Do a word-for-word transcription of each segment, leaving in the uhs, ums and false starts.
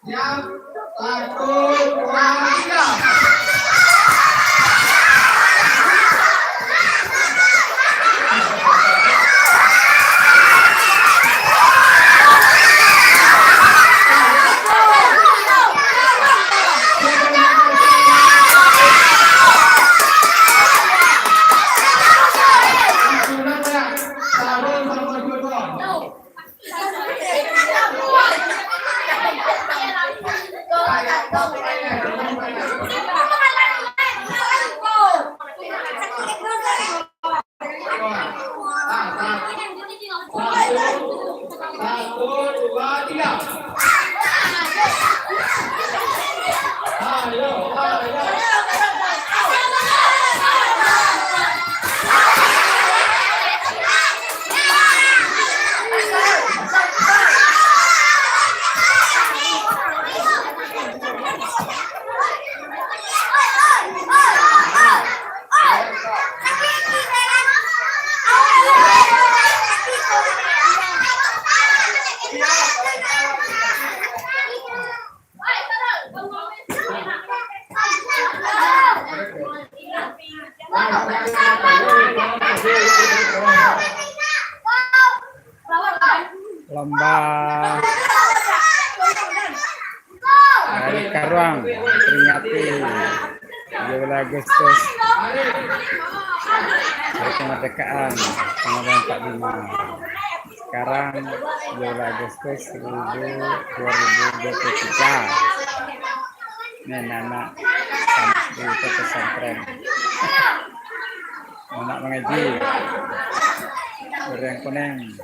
Siap, satu, dua, tiga. Lomba dari Karuang memperingati tujuh belas Agustus, Hari Kemerdekaan, tanggal empat lima. Sekarang tujuh belas Agustus seribu, dua ribu dua puluh tiga. Ini anak-anak di pesantren. Anak mengaji. Beriang kuning.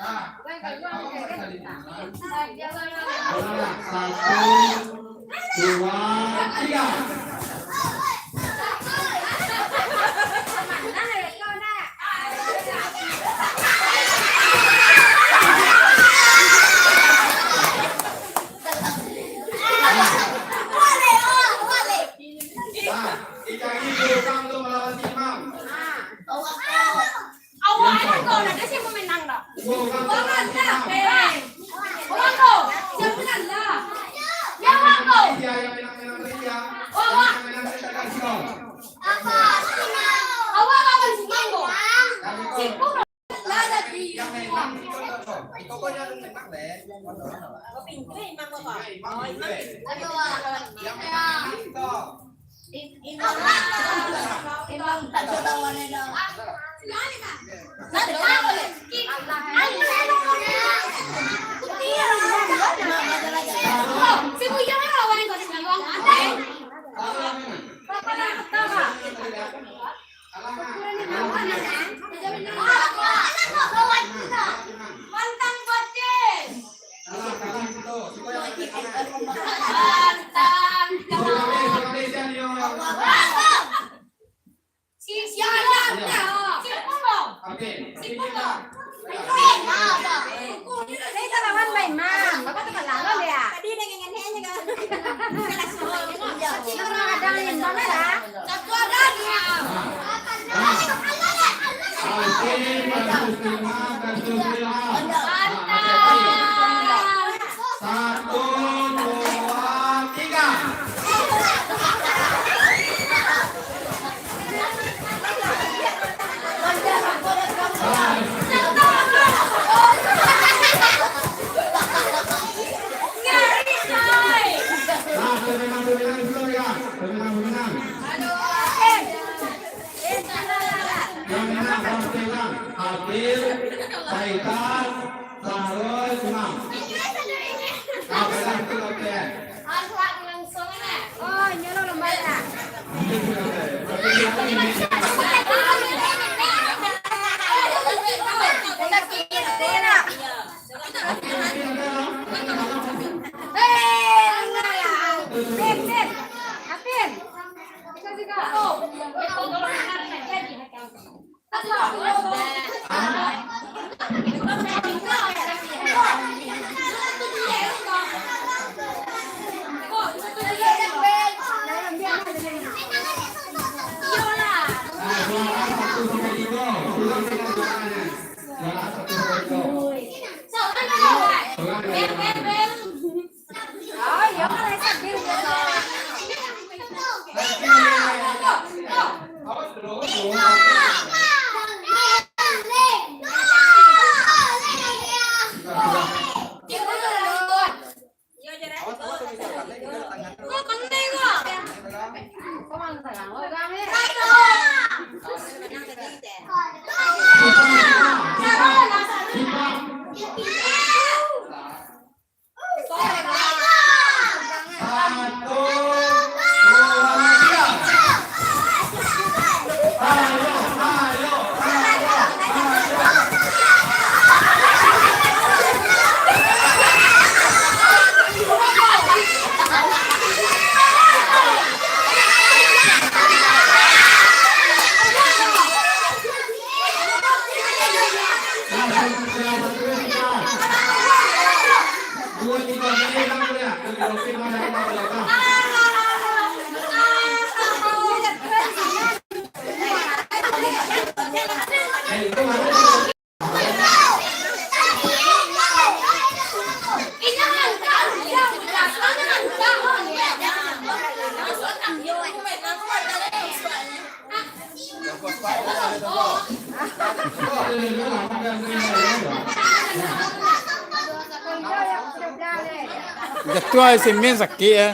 Satu, dua, tiga. Nah, dicari guru kamu tu melawan si imam. Awak aja kau, ada siapa menang dah? Guru kamu melawan si imam. Eh, awak kau, siapa menang dah? Ya, awak kau. Dia yang menang-menang tadi ya. Awak. Yang menang-menang tadi kan si kau. Awak lawan si imam kau. Tadi kau. Si kau. Yang menang itu kau. Kau kau yang menang deh. Kau pintu imam kau. Imam pintu deh. Yang menang itu kau. Pantang bocil. Kalah, kalah, gitu. Siapa yang pakai tangan? Pantang. Sudah habis, sudah habis, ya, Nio. Si, si, si, si, Oke, oke, kita. Saya lawan Mbak Imam. Bapak tekan lawan ya? Tadi dengan nenek aja kan. Iya. Orang ada yang mana? Satu orang. Satu, dua, tiga. Nah, pemenang-pemenang dulu ya. Pemenang-pemenang. Pemenang, pemenang. Habil, Faisal, Sahrul, Imam. Apa dah tu, kapten? Langsung, eh. Oh, nyuruh lomba ya. Jatuah si Min sakik, eh.